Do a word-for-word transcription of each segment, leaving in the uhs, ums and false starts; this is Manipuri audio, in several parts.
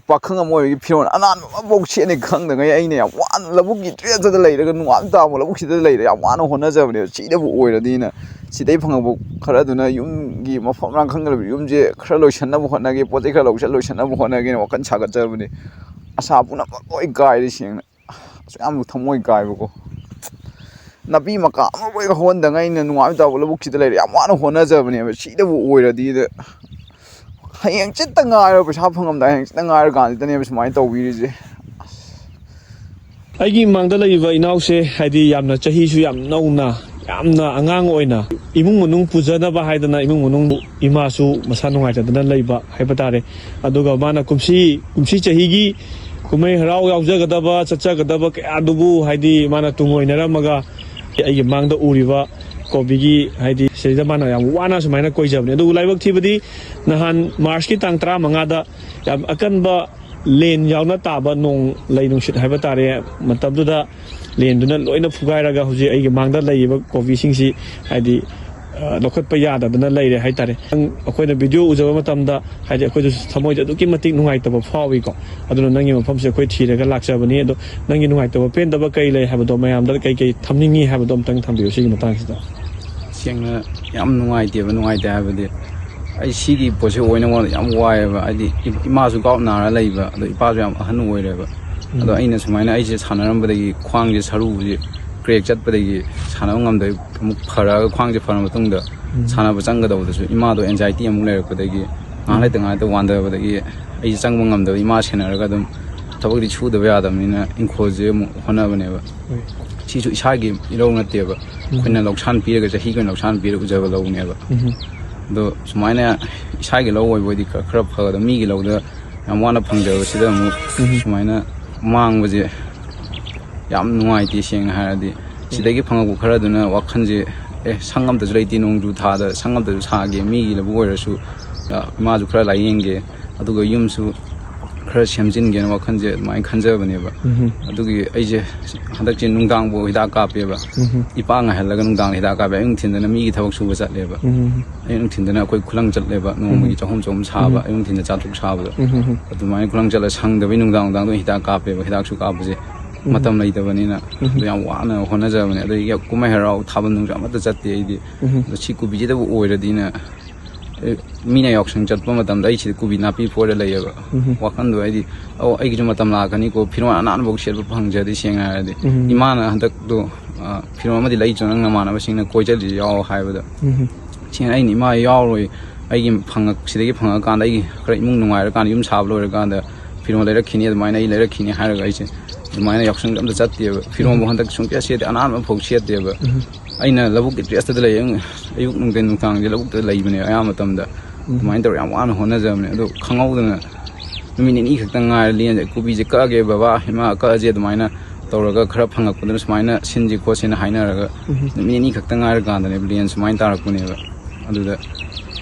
ꯄꯥꯈꯪ ꯑꯃ ꯑꯣꯏꯕꯒꯤ ꯐꯤꯔꯣꯜ ꯑꯅꯥꯟꯕ ꯑꯃꯐꯥꯎ ꯁꯦꯠꯅꯤ ꯈꯪꯗꯉꯩ ꯑꯩꯅ ꯌꯥꯝ ꯋꯥꯅ ꯂꯧꯕꯨꯛꯀꯤ ꯗ꯭ꯔꯦꯁꯇꯨꯗ ꯂꯩꯔꯒ ꯅꯣꯡꯉꯥꯟ ꯇꯥꯕ ꯂꯧꯕꯨꯛꯁꯤꯗ ꯂꯩꯔꯦ, ꯌꯥꯝ ꯋꯥꯅ ꯍꯣꯠꯅꯖꯕꯅꯦꯕ꯫ ꯁꯤꯗꯕꯨ ꯑꯣꯏꯔꯗꯤꯅ ꯁꯤꯗꯩ ꯐꯪꯉꯛꯄ ꯈꯔꯗꯨꯅ ꯌꯨꯝꯒꯤ ꯃꯐꯝ ꯃꯔꯥꯡ ꯈꯪꯗ꯭ꯔꯕ ꯌꯨꯝꯁꯦ ꯈꯔ ꯂꯣꯏꯁꯟꯅꯕ ꯍꯣꯠꯅꯒꯦ, ꯄꯣꯠ ꯆꯩ ꯈꯔ ꯂꯧꯁꯟ ꯂꯣꯏꯁꯟꯅꯕ ꯍꯣꯠꯅꯒꯦꯅ ꯋꯥꯈꯜ ꯁꯥꯒꯠꯆꯕꯅꯦ꯫ ꯑꯁꯥ ꯄꯨꯝꯅꯃꯛ ꯂꯣꯏ ꯀꯥꯏꯔꯦ ꯁꯦꯡꯅ꯫ ꯑꯁꯨꯛ ꯌꯥꯝ ꯊꯃꯣꯏ ꯀꯥꯏꯕꯀꯣ꯫ ꯅꯥꯄꯤ ꯃꯀꯥ ꯑꯃ ꯂꯣꯏ ꯍꯧꯍꯟꯗꯉꯩ ꯑꯩꯅ ꯅꯨꯡꯉꯥꯏꯕ ꯇꯧꯕ ꯂꯧꯕꯨꯛꯁꯤꯗ ꯂꯩꯔꯦ꯫ ꯌꯥꯝ ꯋꯥꯅ ꯍꯣꯠꯅꯖꯕꯅꯦꯕ꯫ ꯁꯤꯗꯕꯨ ꯑꯣꯏꯔꯗꯤꯗ ꯍꯌꯦꯡ ꯆꯤꯠꯇ ꯉꯥꯏꯔꯣ, ꯄꯩꯁꯥ ꯐꯪꯉꯝꯗꯥꯏ ꯍꯌꯦꯡ ꯆꯤꯠꯇ ꯉꯥꯏꯔ ꯀꯥꯟꯁꯤꯗꯅꯦꯕ ꯁꯨꯃꯥꯏꯅ ꯇꯧꯕꯤꯔꯤꯁꯦ꯫ ꯑꯩꯒꯤ ꯏꯃꯥꯡꯗ ꯂꯩꯔꯤꯕ ꯏꯅꯥꯎꯁꯦ ꯍꯥꯏꯗꯤ ꯌꯥꯝꯅ ꯆꯍꯤꯁꯨ ꯌꯥꯝ ꯅꯧꯅ, ꯌꯥꯝꯅ ꯑꯉꯥꯡ ꯑꯣꯏꯅ ꯏꯃꯨꯡ ꯃꯅꯨꯡ ꯄꯨꯖꯅꯕ ꯍꯥꯏꯗꯅ ꯏꯃꯨꯡ ꯃꯅꯨꯡ, ꯏꯃꯥꯁꯨ ꯃꯁꯥ ꯅꯨꯡꯉꯥꯏꯇꯗꯅ ꯂꯩꯕ ꯍꯥꯏꯕ ꯇꯥꯔꯦ꯫ ꯑꯗꯨꯒ ꯃꯥꯅ ꯀꯨꯝꯁꯤ ꯀꯨꯝꯁꯤ ꯆꯍꯤꯒꯤ ꯀꯨꯝꯍꯩ ꯍꯔꯥꯎ ꯌꯥꯎꯖꯒꯗꯕ, ꯆꯠꯆꯒꯗꯕ ꯀꯌꯥꯗꯨꯕꯨ ꯍꯥꯏꯗꯤ ꯃꯥꯅ ꯇꯨꯡꯑꯣꯏꯅꯔꯝꯃꯒ ꯑꯩꯒꯤ ꯃꯥꯡꯗ ꯎꯔꯤꯕ ꯀꯣꯕꯤꯒꯤ ꯍꯥꯏꯗꯤ ꯁꯤꯗ ꯃꯥꯅ ꯌꯥꯝ ꯋꯥꯅ ꯁꯨꯃꯥꯏꯅ ꯀꯣꯏꯖꯕꯅꯦ꯫ ꯑꯗꯨꯕꯨ ꯂꯥꯏꯕꯛ ꯊꯤꯕꯗꯤ ꯅꯍꯥꯟ ꯃꯥꯔꯁꯀꯤ ꯇꯥꯡ ꯇꯔꯥꯃꯉꯥꯗ ꯌꯥꯝ ꯑꯀꯟꯕ ꯂꯦꯟ ꯌꯥꯎꯅ ꯇꯥꯕ ꯅꯣꯡ ꯂꯩ ꯅꯨꯡꯁꯤꯠ ꯍꯥꯏꯕ ꯇꯥꯔꯦ, ꯃꯇꯝꯗꯨꯗ ꯂꯦꯟꯗꯨꯅ ꯂꯣꯏꯅ ꯐꯨꯒꯥꯏꯔꯒ ꯍꯧꯖꯤꯛ ꯑꯩꯒꯤ ꯃꯥꯡꯗ ꯂꯩꯔꯤꯕ ꯀꯣꯕꯤꯁꯤꯡꯁꯤ ꯍꯥꯏꯗꯤ, ꯑ, ꯂꯧꯈꯠꯄ ꯌꯥꯗꯗꯅ ꯂꯩꯔꯦ ꯍꯥꯏꯇꯥꯔꯦ꯫ ꯅꯪ, ꯑꯩꯈꯣꯏꯅ ꯚꯤꯗꯤꯑꯣ ꯎꯖꯕ ꯃꯇꯝꯗ ꯍꯥꯏꯗꯤ ꯑꯩꯈꯣꯏꯗꯁꯨ ꯊꯃꯣꯏꯗ ꯑꯗꯨꯛꯀꯤ ꯃꯇꯤꯛ ꯅꯨꯡꯉꯥꯏꯇꯕ ꯐꯥꯎꯏꯀꯣ꯫ ꯑꯗꯨꯅ ꯅꯪꯒꯤ ꯃꯐꯝꯁꯦ ꯑꯩꯈꯣꯏ ꯊꯤꯔꯒ ꯂꯥꯛꯆꯕꯅꯤ꯫ ꯑꯗꯣ ꯅꯪꯒꯤ ꯅꯨꯡꯉꯥꯏꯇꯕ ꯄꯦꯟꯗꯕ ꯀꯔꯤ ꯂꯩ ꯍꯥꯏꯕꯗꯣ, ꯃꯌꯥꯝꯗ ꯀꯩ ꯀꯩ ꯊꯝꯅꯤꯡꯉꯤ ꯍꯥꯏꯕꯗꯣ ꯑꯝꯇꯪ ꯊꯝꯕꯤꯌꯨ ꯁꯤꯒꯤ ꯃꯇꯥꯡꯁꯤꯗ꯫ ꯁꯦꯡꯅ ꯌꯥꯝ ꯅꯨꯡꯉꯥꯏꯇꯦꯕ꯫ ꯅꯨꯡꯉꯥꯏꯇꯦ ꯍꯥꯏꯕꯗꯤ ꯑꯩ ꯁꯤꯒꯤ ꯄꯣꯠꯁꯦ ꯑꯣꯏꯅꯕ ꯌꯥꯝ ꯋꯥꯏꯑꯦꯕ꯫ ꯍꯥꯏꯗꯤ ꯏ- ꯏꯃꯥꯁꯨ ꯒꯥꯎꯠ ꯅꯥꯔ ꯂꯩꯕ, ꯑꯗꯣ ꯏꯄꯥꯁꯨ ꯌꯥꯝ ꯑꯍꯟ ꯑꯣꯏꯔꯦꯕ꯫ ꯑꯗꯣ ꯑꯩꯅ ꯁꯨꯃꯥꯏꯅ ꯑꯩꯁꯦ ꯁꯥꯟꯅꯔꯝꯕꯗꯒꯤ ꯈ꯭ꯋꯥꯡꯁꯦ ꯁꯔꯨꯁꯦ ꯀ꯭ꯔꯦꯛ ꯆꯠꯄꯗꯒꯤ ꯁꯥꯟꯅꯕ ꯉꯝꯗꯕ, ꯑꯃꯨꯛ ꯐꯔꯛꯑꯒ ꯈ꯭ꯋꯥꯡꯁꯦ ꯐꯔ ꯃꯇꯨꯡꯗ ꯁꯥꯟꯅꯕ ꯆꯪꯒꯗꯧꯕꯗꯁꯨ ꯏꯃꯥꯗꯣ ꯑꯦꯟꯖꯥꯏꯇꯤ ꯑꯃꯨꯛ ꯂꯩꯔꯛꯄꯗꯒꯤ ꯉꯥꯏꯍꯥꯛ ꯂꯩꯇ ꯉꯥꯏꯍꯥꯛꯇ ꯋꯥꯟꯊꯕꯗꯒꯤ ꯑꯩꯁꯦ ꯆꯪꯕ ꯉꯝꯗꯕ, ꯏꯃꯥ ꯁꯦꯟꯅꯔꯒ ꯑꯗꯨꯝ ꯊꯕꯛꯇꯤ ꯁꯨꯗꯕ ꯌꯥꯗꯕꯅꯤꯅ ꯏꯪꯈꯣꯜꯁꯦ ꯑꯃꯨꯛ ꯍꯣꯠꯅꯕꯅꯦꯕ꯫ ꯁꯤꯁꯨ ꯏꯁꯥꯒꯤ ꯏꯔꯧ ꯅꯠꯇꯦꯕ, ꯑꯩꯈꯣꯏꯅ ꯂꯧꯁꯥꯟ ꯄꯤꯔꯒ, ꯆꯍꯤꯒꯤ ꯑꯣꯏꯅ ꯂꯧꯁꯥꯟ ꯄꯤꯔꯒ ꯎꯖꯕ ꯂꯧꯅꯦꯕ꯫ ꯑꯗꯣ ꯁꯨꯃꯥꯏꯅ ꯏꯁꯥꯒꯤ ꯂꯧ ꯑꯣꯏꯕ ꯑꯣꯏꯗꯤ ꯈꯔ ꯈꯔ ꯐꯒꯗꯕ, ꯃꯤꯒꯤ ꯂꯧꯗ ꯌꯥꯝ ꯋꯥꯅ ꯐꯪꯖꯕꯁꯤꯗ ꯑꯃꯨꯛ ꯁꯨꯃꯥꯏꯅ ꯃꯥꯡꯕꯁꯦ ꯌꯥꯝ ꯅꯨꯡꯉꯥꯏꯇꯦ꯫ ꯁꯦꯡꯅ ꯍꯥꯏꯔꯗꯤ ꯁꯤꯗꯒꯤ ꯐꯪꯉꯛꯄ ꯈꯔꯗꯨꯅ ꯋꯥꯈꯜꯁꯦ, ꯑꯦ, ꯁꯪ ꯑꯝꯇꯁꯨ ꯂꯩꯇꯦ, ꯅꯣꯡꯖꯨ ꯊꯥꯗ ꯁꯪ ꯑꯝꯇꯁꯨ ꯁꯥꯒꯦ, ꯃꯤꯒꯤ ꯂꯧꯕꯨꯛ ꯑꯣꯏꯔꯁꯨ, ꯑ, ꯏꯃꯥꯁꯨ ꯈꯔ ꯂꯥꯏꯌꯦꯡꯒꯦ, ꯑꯗꯨꯒ ꯌꯨꯝꯁꯨ ꯈꯔ ꯁꯦꯝꯖꯤꯟꯒꯦꯅ ꯋꯥꯈꯜꯁꯦ ꯑꯗꯨꯃꯥꯏꯅ ꯈꯟꯖꯕꯅꯦꯕ꯫ ꯎꯝ꯫ ꯑꯗꯨꯒꯤ ꯑꯩꯁꯦ ꯍꯟꯗꯛꯁꯦ ꯅꯨꯡꯗꯥꯡꯐꯥꯎ ꯍꯤꯗꯥꯛ ꯀꯥꯞꯄꯦꯕ꯫ ꯎꯝ꯫ ꯏꯄꯥ ꯉꯥꯏꯍꯜꯂꯒ ꯅꯨꯡꯗꯥꯡꯗ ꯍꯤꯗꯥꯛ ꯀꯥꯞꯄꯦ꯫ ꯑꯌꯨꯛ ꯅꯨꯡꯊꯤꯟꯗꯅ ꯃꯤꯒꯤ ꯊꯕꯛ ꯁꯨꯕ ꯆꯠꯂꯦꯕ꯫ ꯎꯝ꯫ ꯑꯌꯨꯛ ꯅꯨꯡꯊꯤꯟꯗꯅ ꯑꯩꯈꯣꯏ ꯈꯨꯂꯪ ꯆꯠꯂꯦꯕ꯫ ꯅꯣꯡꯃꯒꯤ ꯎꯝ꯫ ꯆꯍꯨꯝ ꯆꯍꯨꯝ ꯁꯥꯕ꯫ ꯎꯝ꯫ ꯑꯌꯨꯛ ꯅꯨꯡꯊꯤꯟꯗ ꯆꯥꯇ꯭ꯔꯨꯛ ꯁꯥꯕꯗꯣ꯫ ꯎꯝ꯫ ꯑꯗꯨꯃꯥꯏꯅ ꯈꯨꯂꯪ ꯆꯠꯂ ꯁꯪꯗꯕꯩ ꯅꯨꯡꯗꯥꯡ ꯅꯨꯡꯗꯥꯡꯗꯣ ꯍꯤꯗꯥꯛ ꯀꯥꯞꯄꯦꯕ꯫ ꯍꯤꯗꯥꯛꯁꯨ ꯀꯥꯞꯄꯁꯦ ꯎꯝ꯫ ꯃꯇꯝ ꯂꯩꯇꯕꯅꯤꯅ꯫ ꯎꯝ꯫ ꯑꯗꯨ ꯌꯥꯝ ꯋꯥꯅ ꯍꯣꯠꯅꯖꯕꯅꯦ꯫ ꯑꯗꯩ ꯀꯨꯝꯍꯩ ꯍꯔꯥꯎ ꯊꯥꯕꯜ ꯅꯨꯡꯁꯨ ꯑꯃꯠꯇ ꯆꯠꯇꯦ ꯑꯩꯗꯤ꯫ ꯎꯝ꯫ ꯑꯗꯣ ꯁꯤ ꯀꯨꯕꯤꯁꯤꯗꯕꯨ ꯑꯣꯏꯔꯗꯤꯅ ꯑꯦ, ꯃꯤꯅ ꯌꯥꯎꯁꯪ ꯆꯠꯄ ꯃꯇꯝꯗ ꯑꯩ ꯁꯤꯗ ꯀꯣꯕꯤ ꯅꯥꯄꯤ ꯐꯣꯏꯔ ꯂꯩꯌꯦꯕ꯫ ꯎꯝ꯫ ꯋꯥꯈꯟꯗꯣ ꯑꯩꯗꯤ, "ꯑꯧ, ꯑꯩꯒꯤꯁꯨ ꯃꯇꯝ ꯂꯥꯛꯀꯅꯤꯀꯣ, ꯐꯤꯔꯣꯜ ꯑꯅꯥꯟꯕꯐꯥꯎ ꯁꯦꯠꯄ ꯐꯪꯖꯗꯦ, ꯁꯦꯡꯅ ꯍꯥꯏꯔꯗꯤ꯫" ꯎꯝ꯫ ꯏꯃꯥꯅ ꯍꯟꯗꯛꯇꯣ, ꯑ, "ꯐꯤꯔꯣꯜ ꯑꯃꯗꯤ ꯂꯩꯆꯣ, ꯅꯪ ꯅꯃꯥꯟꯅꯕꯁꯤꯡꯅ ꯀꯣꯏ ꯆꯠꯂꯤꯁꯦ ꯌꯥꯎ" ꯍꯥꯏꯕꯗ꯫ ꯎꯝ꯫ ꯁꯦꯡꯅ ꯑꯩꯅ, "ꯏꯃꯥ, ꯌꯥꯎꯔꯣꯏ, ꯑꯩꯒꯤ ꯐꯪꯉꯛ-, ꯁꯤꯗꯒꯤ ꯐꯪꯉꯛꯀꯥꯟꯗ ꯑꯩꯒꯤ ꯈꯔ ꯏꯃꯨꯡ ꯅꯨꯡꯉꯥꯏꯔꯀꯥꯟꯗ, ꯌꯨꯝ ꯁꯥꯕ ꯂꯣꯏꯔꯀꯥꯟꯗ ꯐꯤꯔꯣꯜ ꯂꯩꯔꯛꯈꯤꯅꯤ, ꯑꯗꯨꯃꯥꯏꯅ ꯑꯩ ꯂꯩꯔꯛꯈꯤꯅꯤ" ꯍꯥꯏꯔꯒ ꯑꯩꯁꯦ ꯑꯗꯨꯃꯥꯏꯅ ꯌꯥꯎꯁꯪ ꯑꯝꯇ ꯆꯠꯇꯦꯕ꯫ ꯐꯤꯔꯣꯜꯕꯨ ꯎꯝ꯫ ꯍꯟꯗꯛ ꯁꯨꯡꯁꯦꯠ ꯁꯦꯠꯇꯦ, ꯑꯅꯥꯟꯕ ꯑꯃꯐꯥꯎ ꯁꯦꯠꯇꯦꯕ꯫ ꯎꯝ꯫ ꯑꯩꯅ ꯂꯧꯕꯨꯛꯀꯤ ꯗ꯭ꯔꯦꯁꯇꯗ ꯂꯩꯌꯦ꯫ ꯑꯌꯨꯛ, ꯅꯨꯡꯊꯤꯟ, ꯅꯨꯡꯗꯥꯡꯁꯦ ꯂꯧꯕꯨꯛꯇ ꯂꯩꯕꯅꯦ ꯑꯌꯥꯝꯕ ꯃꯇꯝꯗ꯫ ꯎꯝ꯫ ꯑꯗꯨꯃꯥꯏꯅ ꯇꯧꯔ ꯌꯥꯝ ꯋꯥꯅ ꯍꯣꯠꯅꯖꯕꯅꯦ꯫ ꯑꯗꯣ ꯈꯪꯍꯧꯗꯅ ꯅꯨꯃꯤꯠ ꯅꯤꯅꯤ ꯈꯛꯇ ꯉꯥꯏꯔꯦ ꯂꯦꯟꯁꯦ꯫ "ꯀꯣꯕꯤꯁꯦ ꯀꯛꯑꯒꯦ ꯕꯕꯥ, ꯏꯃꯥ, ꯀꯛꯑꯁꯦ" ꯑꯗꯨꯃꯥꯏꯅ ꯇꯧꯔꯒ ꯈꯔ ꯐꯪꯉꯛꯄꯗꯨꯅ ꯁꯨꯃꯥꯏꯅ ꯁꯤꯟꯁꯤ ꯈꯣꯠꯁꯤꯅ ꯍꯥꯏꯅꯔꯒ ꯎꯝ꯫ ꯅꯨꯃꯤꯠ ꯅꯤꯅꯤ ꯈꯛꯇ ꯉꯥꯏꯔꯀꯥꯟꯗꯅꯦꯕ ꯂꯦꯟ ꯁꯨꯃꯥꯏꯅ ꯇꯥꯔꯛꯄꯅꯦꯕ꯫ ꯑꯗꯨꯗ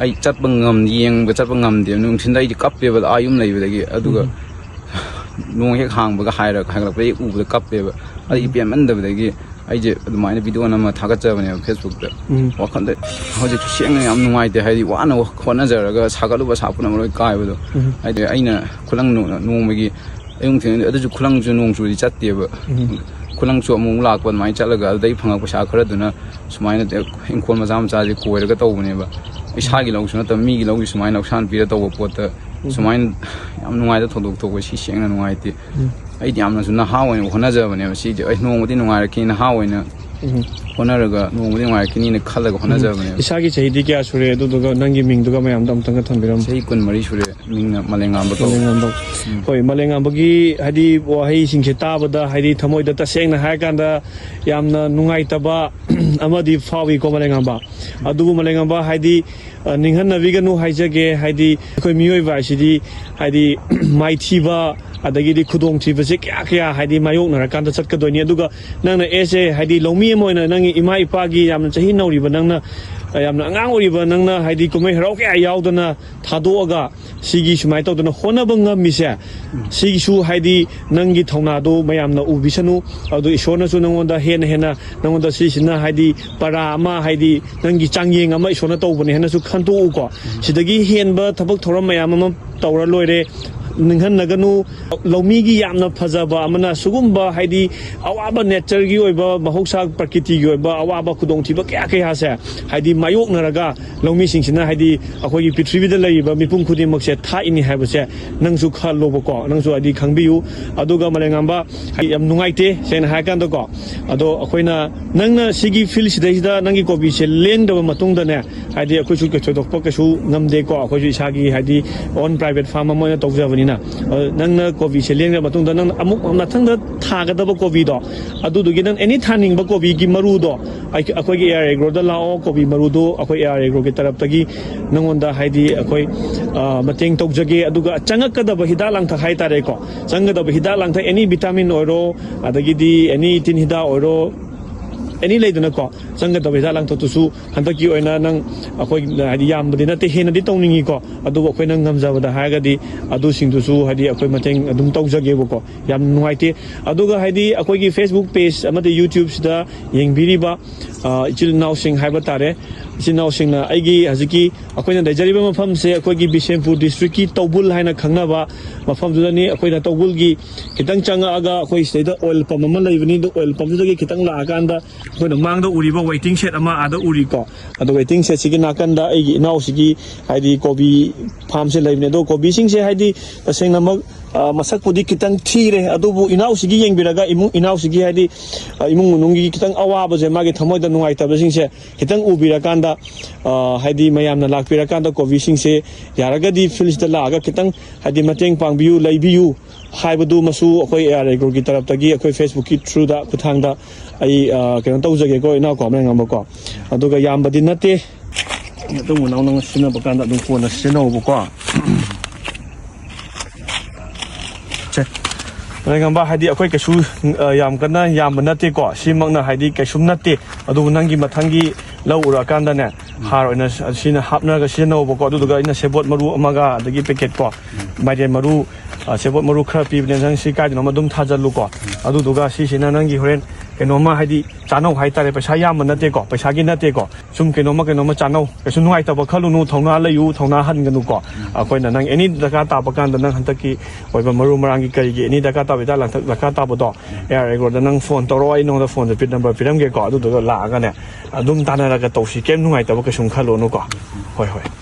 ꯑꯩ ꯆꯠꯄ ꯉꯝ-, ꯌꯦꯡꯕ ꯆꯠꯄ ꯉꯝꯗꯦꯕ꯫ ꯅꯨꯡꯊꯤꯟꯗ ꯑꯩꯗꯤ ꯀꯞꯄꯦꯕ ꯑꯥ ꯌꯨꯝ ꯂꯩꯕꯗꯒꯤ꯫ ꯑꯗꯨꯒ ꯎꯝ꯫ ꯅꯣꯡ ꯍꯦꯛ ꯍꯥꯡꯕꯒ ꯍꯥꯏꯔꯒ ꯍꯥꯏꯒꯠꯂꯛꯄꯗ ꯍꯦꯛ ꯎꯕꯗ ꯀꯞꯄꯦꯕ꯫ ꯑꯩ ꯎꯝ꯫ ꯄꯦꯟꯃꯟꯗꯕꯗꯒꯤ ꯑꯩꯁꯦ ꯑꯗꯨꯃꯥꯏꯅ ꯚꯤꯗꯤꯑꯣ ꯅꯝꯃ ꯊꯥꯒꯠꯆꯕꯅꯦꯕ ꯐꯦꯁꯕꯨꯛꯇ꯫ ꯎꯝ꯫ ꯋꯥꯈꯜꯗ ꯍꯧꯖꯤꯛꯁꯨ ꯁꯦꯡꯅ ꯌꯥꯝ ꯅꯨꯡꯉꯥꯏꯇꯦ, ꯍꯥꯏꯗꯤ ꯋꯥꯅ ꯍꯣꯠꯅꯖꯔꯒ ꯁꯥꯒꯠꯂꯨꯕ ꯁꯥ ꯄꯨꯝꯅꯃꯛ ꯂꯣꯏ ꯀꯥꯏꯕꯗꯣ꯫ ꯎꯝ꯫ ꯍꯥꯏꯗꯤ ꯑꯩꯅ ꯈꯨꯂꯪ ꯅꯣ-, ꯅꯣꯡꯃꯒꯤ ꯑꯌꯨꯛ ꯅꯨꯡꯊꯤꯜ ꯑꯗꯨꯁꯨ ꯈꯨꯂꯪꯁꯨ ꯅꯣꯡ ꯆꯨꯔꯗꯤ ꯆꯠꯇꯦꯕ꯫ ꯎꯝ꯫ ꯈꯨꯂꯪꯁꯨ ꯑꯃꯨꯛ ꯂꯥꯛꯄ ꯑꯗꯨꯃꯥꯏꯅ ꯆꯠꯂꯒ ꯑꯗꯨꯗꯩ ꯐꯪꯉꯛꯄ ꯄꯩꯁꯥ ꯈꯔꯗꯨꯅ ꯁꯨꯃꯥꯏꯅ ꯏꯪꯈꯣꯜ ꯃꯆꯥ ꯃꯆꯥꯁꯦ ꯀꯣꯏꯔꯒ ꯇꯧꯕꯅꯦꯕ꯫ ꯏꯁꯥꯒꯤ ꯂꯧꯁꯨ ꯅꯠꯇꯕ ꯃꯤꯒꯤ ꯂꯧꯒꯤ ꯁꯨꯃꯥꯏꯅ ꯂꯧꯁꯥꯟ ꯄꯤꯔ ꯇꯧꯕ ꯄꯣꯠꯇ ꯎꯝ꯫ ꯁꯨꯃꯥꯏꯅ ꯌꯥꯝ ꯅꯨꯡꯉꯥꯏꯇꯕ ꯊꯧꯗꯣꯛ ꯊꯣꯛꯄꯁꯤ ꯁꯦꯡꯅ ꯅꯨꯡꯉꯥꯏꯇꯦ꯫ ꯎꯝ꯫ ꯑꯩꯗꯤ ꯌꯥꯝꯅꯁꯨ ꯅꯍꯥ ꯑꯣꯏꯅ ꯍꯣꯠꯅꯖꯕꯅꯦꯕ ꯁꯤꯗꯤ꯫ ꯑꯩ ꯅꯣꯡꯃꯗꯤ ꯅꯨꯡꯉꯥꯏꯔꯛꯈꯤꯅꯤ, ꯅꯍꯥ ꯑꯣꯏꯅ ꯎꯝ꯫ ꯍꯣꯠꯅꯔꯒ ꯅꯣꯡꯃꯗꯤ ꯅꯨꯡꯉꯥꯏꯔꯛꯈꯤꯅꯤꯅ ꯈꯜꯂꯒ ꯎꯝ꯫ ꯍꯣꯠꯅꯖꯕꯅꯦꯕ꯫ ꯏꯁꯥꯒꯤ ꯆꯍꯤꯗꯤ ꯀꯌꯥ ꯁꯨꯔꯦ? ꯑꯗꯨꯗꯨꯒ ꯅꯪꯒꯤ ꯃꯤꯡꯗꯨꯒ ꯃꯌꯥꯝꯗ ꯑꯃꯨꯛꯇꯪꯒ ꯊꯝꯕꯤꯔꯝꯃꯨ꯫ ꯆꯍꯤ ꯀꯨꯟꯃꯔꯤ ꯁꯨꯔꯦ, ꯃꯤꯡꯅ ꯃꯥꯂꯦꯝꯉꯥꯟꯕ ꯀꯧꯏ꯫ ꯃꯥꯂꯦꯝꯉꯥꯟꯕ꯫ ꯎꯝ꯫ ꯍꯣꯏ, ꯃꯥꯂꯦꯝꯉꯥꯟꯕꯒꯤ ꯍꯥꯏꯗꯤ ꯋꯥꯍꯩꯁꯤꯡꯁꯦ ꯇꯥꯕꯗ ꯍꯥꯏꯗꯤ ꯊꯃꯣꯏꯗ ꯇꯁꯦꯡꯅ ꯍꯥꯏꯔꯀꯥꯟꯗ ꯌꯥꯝꯅ ꯅꯨꯡꯉꯥꯏꯇꯕ ꯑꯃꯗꯤ ꯐꯥꯎꯏꯀꯣ ꯃꯥꯂꯦꯝꯉꯥꯟꯕ꯫ ꯑꯗꯨꯕꯨ ꯃꯥꯂꯦꯝꯉꯥꯟꯕ ꯍꯥꯏꯗꯤ ꯑ, ꯅꯤꯡꯍꯟꯅꯕꯤꯒꯅꯨ ꯍꯥꯏꯖꯒꯦ꯫ ꯍꯥꯏꯗꯤ ꯑꯩꯈꯣꯏ ꯃꯤꯑꯣꯏꯕ ꯍꯥꯏꯁꯤꯗꯤ ꯍꯥꯏꯗꯤ ꯃꯥꯏꯊꯤꯕ ꯑꯗꯒꯤꯗꯤ ꯈꯨꯗꯣꯡꯊꯤꯕꯁꯦ ꯀꯌꯥ ꯀꯌꯥ ꯍꯥꯏꯗꯤ ꯃꯥꯌꯣꯛꯅꯔꯀꯥꯟꯗ ꯆꯠꯀꯗꯣꯏꯅꯤ꯫ ꯑꯗꯨꯒ ꯅꯪꯅ ꯑꯦꯁ ꯑꯦ ꯍꯥꯏꯗꯤ ꯂꯧꯃꯤ ꯑꯃ ꯑꯣꯏꯅ ꯅꯪꯒꯤ ꯏꯃꯥ ꯏꯄꯥꯒꯤ ꯌꯥꯝꯅ ꯆꯍꯤ ꯅꯧꯔꯤꯕ ꯅꯪꯅ ꯌꯥꯝꯅ ꯑꯉꯥꯡ ꯑꯣꯏꯔꯤꯕ ꯅꯪꯅ ꯍꯥꯏꯗꯤ ꯀꯨꯝꯍꯩ ꯍꯔꯥꯎ ꯀꯌꯥ ꯌꯥꯎꯗꯅ ꯊꯥꯗꯣꯛꯑꯒ ꯁꯤꯒꯤ ꯁꯨꯃꯥꯏꯅ ꯇꯧꯗꯅ ꯍꯣꯠꯅꯕ ꯉꯝꯃꯤꯁꯦ, ꯁꯤꯒꯤꯁꯨ ꯍꯥꯏꯗꯤ ꯅꯪꯒꯤ ꯊꯧꯅꯥꯗꯣ ꯃꯌꯥꯝꯅ ꯎꯕꯤꯁꯅꯨ꯫ ꯑꯗꯨ ꯏꯁꯣꯔꯅꯁꯨ ꯅꯪꯉꯣꯟꯗ ꯍꯦꯟꯅ ꯍꯦꯟꯅ ꯅꯪꯉꯣꯟꯗ ꯁꯤꯁꯤꯅ ꯍꯥꯏꯗꯤ ꯄꯔꯥ ꯑꯃ, ꯍꯥꯏꯗꯤ ꯅꯪꯒꯤ ꯆꯥꯡꯌꯦꯡ ꯑꯃ ꯏꯁꯣꯔꯅ ꯇꯧꯕꯅꯦ ꯍꯥꯏꯅꯁꯨ ꯈꯟꯇꯣꯛꯎꯀꯣ꯫ ꯁꯤꯗꯒꯤ ꯍꯦꯟꯕ ꯊꯕꯛ ꯊꯧꯔꯝ ꯃꯌꯥꯝ ꯑꯃ ꯇꯧꯔ ꯂꯣꯏꯔꯦ꯫ ꯅꯤꯡꯍꯟꯅꯒꯅꯨ꯫ ꯂꯧꯃꯤꯒꯤ ꯌꯥꯝꯅ ꯐꯖꯕ ꯑꯃꯅ ꯁꯤꯒꯨꯝꯕ ꯍꯥꯏꯗꯤ ꯑꯋꯥꯕ natureꯒꯤ ꯑꯣꯏꯕ, ꯃꯍꯧꯁꯥ ꯄ꯭ꯔꯀꯤꯇꯤꯒꯤ ꯑꯣꯏꯕ ꯑꯋꯥꯕ ꯈꯨꯗꯣꯡꯊꯤꯕ ꯀꯌꯥ ꯀꯌꯥꯁꯦ ꯍꯥꯏꯗꯤ ꯃꯥꯌꯣꯛꯅꯔꯒ ꯂꯧꯃꯤꯁꯤꯡꯁꯤꯅ ꯍꯥꯏꯗꯤ ꯑꯩꯈꯣꯏꯒꯤ ꯄ꯭ꯔꯤꯊꯤꯕꯤꯗ ꯂꯩꯔꯤꯕ ꯃꯤꯄꯨꯝ ꯈꯨꯗꯤꯡꯃꯛꯁꯦ ꯊꯥꯛꯏꯅꯤ ꯍꯥꯏꯕꯁꯦ ꯅꯪꯁꯨ ꯈꯜꯂꯣꯕꯀꯣ, ꯅꯪꯁꯨ ꯍꯥꯏꯗꯤ ꯈꯪꯕꯤꯌꯨ꯫ ꯑꯗꯨꯒ ꯃꯂꯦꯝꯉꯥꯟꯕ, ꯍꯥꯏꯗꯤ ꯌꯥꯝ ꯅꯨꯡꯉꯥꯏꯇꯦ ꯁꯦꯡꯅ ꯍꯥꯏꯔꯀꯥꯟꯗꯀꯣ꯫ ꯑꯗꯣ ꯑꯩꯈꯣꯏꯅ, ꯅꯪꯅ ꯁꯤꯒꯤ field ꯁꯤꯗꯩꯁꯤꯗ ꯅꯪꯒꯤ ꯀꯣꯕꯤꯁꯦ ꯂꯦꯡꯗꯕ ꯃꯇꯨꯡꯗꯅꯦ, ꯍꯥꯏꯗꯤ ꯑꯩꯈꯣꯏꯁꯨ ꯀꯩ ꯊꯣꯏꯗꯣꯛꯄ ꯀꯩꯁꯨ ꯉꯝꯗꯦꯀꯣ, ꯑꯩꯈꯣꯏꯁꯨ ꯏꯁꯥꯒꯤ ꯍꯥꯏꯗꯤ own private farm ꯑꯃ ꯑꯣꯏꯅ ꯇꯧꯖꯕꯅꯤꯅ꯫ ꯑꯗꯣ ꯅꯪꯅ ꯀꯣꯕꯤꯁꯦ ꯂꯦꯡꯉ ꯃꯇꯨꯡꯗ ꯅꯪꯅ ꯑꯃꯨꯛ ꯃꯊꯪꯗ ꯊꯥꯒꯗꯕ ꯀꯣꯕꯤꯗꯣ, ꯑꯗꯨꯗꯨꯒꯤ ꯅꯪ any ꯊꯥꯅꯤꯡꯕ ꯀꯣꯕꯤꯒꯤ ꯃꯔꯨꯗꯣ ꯑꯩ-, ꯑꯩꯈꯣꯏꯒꯤ AR Agroꯗ ꯂꯥꯛꯑꯣ, ꯀꯣꯕꯤ ꯃꯔꯨꯗꯣ ꯑꯩꯈꯣꯏ AR Agroꯒꯤ ꯇꯔꯞꯇꯒꯤ ꯅꯪꯉꯣꯟꯗ ꯍꯥꯏꯗꯤ ꯑꯩꯈꯣꯏ, ꯑ, ꯃꯇꯦꯡ ꯇꯧꯖꯒꯦ꯫ ꯑꯗꯨꯒ ꯆꯪꯉꯛꯀꯗꯕ ꯍꯤꯗꯥꯛ ꯂꯥꯡꯊꯛ ꯍꯥꯏꯇꯥꯔꯦꯀꯣ, ꯆꯪꯒꯗꯕ ꯍꯤꯗꯥꯛ ꯂꯥꯡꯊꯛ any vitamin ꯑꯣꯏꯔꯣ, ꯑꯗꯒꯤꯗꯤ any ꯇꯤꯟ ꯍꯤꯗꯥꯛ ꯑꯣꯏꯔꯣ, any ꯂꯩꯗꯅꯀꯣ, ꯆꯪꯒꯗꯕ ꯍꯤꯗꯥꯛ ꯂꯥꯡꯊꯛꯇꯨꯁꯨ ꯍꯟꯗꯛꯀꯤ ꯑꯣꯏꯅ ꯅꯪ ꯑꯩꯈꯣꯏ ꯍꯥꯏꯗꯤ ꯌꯥꯝꯕꯗꯤ ꯅꯠꯇꯦ, ꯍꯦꯟꯅꯗꯤ ꯇꯧꯅꯤꯡꯉꯤꯀꯣ, ꯑꯗꯨꯕꯨ ꯑꯩꯈꯣꯏꯅ ꯉꯝꯖꯕꯗ ꯍꯥꯏꯔꯒꯗꯤ ꯑꯗꯨꯁꯤꯡꯗꯨꯁꯨ ꯍꯥꯏꯗꯤ ꯑꯩꯈꯣꯏ ꯃꯇꯦꯡ ꯑꯗꯨꯝ ꯇꯧꯖꯒꯦꯕꯀꯣ꯫ ꯌꯥꯝ ꯅꯨꯡꯉꯥꯏꯇꯦ꯫ ꯑꯗꯨꯒ ꯍꯥꯏꯗꯤ ꯑꯩꯈꯣꯏꯒꯤ Facebook page ꯑꯃꯗꯤ YouTubeꯁꯤꯗ ꯌꯦꯡꯕꯤꯔꯤꯕ, ꯑ, ꯏꯆꯤꯜ ꯏꯅꯥꯎꯁꯤꯡ ꯍꯥꯏꯕ ꯇꯥꯔꯦ, ꯏꯆꯤꯜ ꯏꯅꯥꯎꯁꯤꯡꯅ ꯑꯩꯒꯤ ꯍꯧꯖꯤꯛꯀꯤ ꯑꯩꯈꯣꯏꯅ ꯂꯩꯖꯔꯤꯕ ꯃꯐꯝꯁꯦ ꯑꯩꯈꯣꯏꯒꯤ ꯕꯤꯁꯦꯝꯄꯨꯔ districtꯀꯤ ꯇꯧꯕꯨꯜ ꯍꯥꯏꯅ ꯈꯪꯅꯕ ꯃꯐꯝꯗꯨꯗꯅꯤ꯫ ꯑꯩꯈꯣꯏꯅ ꯇꯧꯕꯨꯜꯒꯤ ꯈꯤꯇꯪ ꯆꯪꯉꯛꯑꯒ ꯑꯩꯈꯣꯏ ꯁꯤꯗꯩꯗ oil pump ꯑꯃ ꯂꯩꯕꯅꯤ꯫ ꯑꯗꯣ oil pumpꯁꯤꯗꯒꯤ ꯈꯤꯇꯪ ꯂꯥꯛꯑꯀꯥꯟꯗ ꯑꯩꯈꯣꯏꯅ ꯃꯥꯡꯗ ꯎꯔꯤꯕ waiting shed ꯑꯃ ꯑꯥꯗ ꯎꯔꯤꯀꯣ꯫ ꯑꯗꯣ waiting shedꯁꯤꯒꯤ ꯅꯥꯀꯟꯗ ꯑꯩꯒꯤ ꯏꯅꯥꯎꯁꯤꯒꯤ ꯍꯥꯏꯗꯤ ꯀꯣꯕꯤ farmꯁꯦ ꯂꯩꯕꯅꯦ꯫ ꯑꯗꯣ ꯀꯣꯕꯤꯁꯤꯡꯁꯦ ꯍꯥꯏꯗꯤ ꯇꯁꯦꯡꯅꯃꯛ, ꯑ, ꯃꯁꯛꯄꯨꯗꯤ ꯈꯤꯇꯪ ꯊꯤꯔꯦ, ꯑꯗꯨꯕꯨ ꯏꯅꯥꯎꯁꯤꯒꯤ ꯌꯦꯡꯕꯤꯔꯒ ꯏꯃꯨꯡ, ꯏꯅꯥꯎꯁꯤꯒꯤ ꯍꯥꯏꯗꯤ, ꯑ, ꯏꯃꯨꯡ ꯃꯅꯨꯡꯒꯤ ꯈꯤꯇꯪ ꯑꯋꯥꯕꯁꯦ, ꯃꯥꯒꯤ ꯊꯃꯣꯏꯗ ꯅꯨꯡꯉꯥꯏꯇꯕꯁꯤꯡꯁꯦ ꯈꯤꯇꯪ ꯎꯕꯤꯔꯀꯥꯟꯗ, ꯑ, ꯍꯥꯏꯗꯤ ꯃꯌꯥꯝꯅ ꯂꯥꯛꯄꯤꯔꯀꯥꯟꯗ ꯀꯣꯕꯤꯁꯤꯡꯁꯦ ꯌꯥꯔꯒꯗꯤ fieldꯁꯤꯗ ꯂꯥꯛꯑꯒ ꯈꯤꯇꯪ ꯍꯥꯏꯗꯤ ꯃꯇꯦꯡ ꯄꯥꯡꯕꯤꯌꯨ, ꯂꯩꯕꯤꯌꯨ ꯍꯥꯏꯕꯗꯨꯃꯁꯨ ꯑꯩꯈꯣꯏ AR Agroꯒꯤ ꯇꯔꯞꯇꯒꯤ ꯑꯩꯈꯣꯏ Facebookꯀꯤ throughꯗ, ꯈꯨꯠꯊꯥꯡꯗ ꯑꯩ, ꯑ, ꯀꯩꯅꯣ ꯇꯧꯖꯒꯦꯀꯣ, ꯏꯅꯥꯎꯀꯣ, ꯃꯌꯥꯝ ꯉꯝꯕꯀꯣ꯫ ꯑꯗꯨꯒ ꯌꯥꯝꯕꯗꯤ ꯅꯠꯇꯦ꯫ ꯑꯗꯨꯝ ꯅꯪꯅ ꯁꯤꯖꯤꯟꯅꯕ ꯀꯥꯟꯗ ꯑꯗꯨꯝ ꯀꯣꯟꯅ ꯁꯤꯖꯤꯟꯅꯧꯕꯀꯣ꯫ ꯁꯦ, ꯃꯌꯥꯝ ꯉꯝꯕ ꯍꯥꯏꯗꯤ ꯑꯩꯈꯣꯏ ꯀꯩꯁꯨ, ꯑ, ꯌꯥꯝ ꯀꯟꯅ ꯌꯥꯝꯕ ꯅꯠꯇꯦꯀꯣ꯫ ꯁꯤꯃꯛꯅ ꯍꯥꯏꯗꯤ ꯀꯩꯁꯨꯝ ꯅꯠꯇꯦ꯫ ꯑꯗꯨꯕꯨ ꯅꯪꯒꯤ ꯃꯊꯪꯒꯤ ꯂꯧ ꯎꯔꯛꯑꯀꯥꯟꯗꯅꯦ, ꯍꯥꯔ ꯑꯣꯏꯅ ꯁꯤꯅ ꯍꯥꯞꯅꯔꯒ ꯁꯤꯖꯤꯟꯅꯧꯕꯀꯣ꯫ ꯑꯗꯨꯗꯨꯒ ꯑꯩꯅ ꯁꯦꯕꯣꯠ ꯃꯔꯨ ꯑꯃꯒ, ꯑꯗꯒꯤ ꯄꯦꯀꯦꯠ ꯀꯣ, ꯃꯥꯏꯔꯦꯟ ꯃꯔꯨ, ꯑ, ꯁꯦꯕꯣꯠ ꯃꯔꯨ ꯈꯔ ꯄꯤꯕꯅꯦ, ꯅꯪ ꯁꯤ ꯀꯥꯏꯗꯅꯣ ꯑꯗꯨꯝ ꯊꯥꯖꯜꯂꯨꯀꯣ꯫ ꯑꯗꯨꯗꯨꯒ ꯁꯤꯁꯤꯅ ꯅꯪꯒꯤ ꯍꯣꯔꯦꯟ ꯀꯩꯅꯣꯝꯃ, ꯍꯥꯏꯗꯤ ꯆꯥꯅꯧ ꯍꯥꯏꯇꯥꯔꯦ꯫ ꯄꯩꯁꯥ ꯌꯥꯝꯕ ꯅꯠꯇꯦꯀꯣ, ꯄꯩꯁꯥꯒꯤ ꯅꯠꯇꯦꯀꯣ, ꯁꯨꯝ ꯀꯩꯅꯣꯝꯃ ꯀꯩꯅꯣꯝꯃ ꯆꯥꯅꯧ꯫ ꯀꯩꯁꯨ ꯅꯨꯡꯉꯥꯏꯇꯕ ꯈꯜꯂꯨꯅꯨ, ꯊꯧꯅꯥ ꯂꯩꯌꯨ, ꯊꯧꯅꯥ ꯍꯟꯒꯅꯨꯀꯣ꯫ ꯑꯩꯈꯣꯏꯅ ꯅꯪ ꯑꯦꯅꯤ ꯗꯔꯀꯥꯔ ꯇꯥꯕ ꯀꯥꯟꯗ, ꯅꯪ ꯍꯟꯗꯛꯀꯤ ꯑꯣꯏꯕ ꯃꯔꯨ ꯃꯔꯥꯡꯒꯤ ꯀꯔꯤꯒꯤ ꯑꯦꯅꯤ ꯗꯔꯀꯥꯔ ꯇꯥꯕ, ꯍꯤꯗꯥꯛ ꯂꯥꯡꯊꯛ ꯗꯔꯀꯥꯔ ꯇꯥꯕꯗꯣ, ꯑꯦ ꯑꯥꯔ ꯑꯦꯒ꯭ꯔꯣꯗ ꯅꯪ ꯐꯣꯟ ꯇꯧꯔꯛꯑꯣ, ꯑꯩ ꯅꯉꯣꯟꯗ ꯐꯣꯟꯗ ꯄꯤꯠ ꯅꯝꯕꯔ ꯄꯤꯔꯝꯒꯦꯀꯣ꯫ ꯑꯗꯨꯗꯨꯒ ꯂꯥꯛꯑꯒꯅꯦ ꯑꯗꯨꯝ ꯇꯥꯟꯅꯔꯒ ꯇꯧꯁꯤ, ꯀꯩꯝ ꯅꯨꯡꯉꯥꯏꯇꯕ ꯀꯩꯁꯨꯝ ꯈꯜꯂꯨꯅꯨꯀꯣ꯫ ꯍꯣꯏ, ꯍꯣꯏ꯫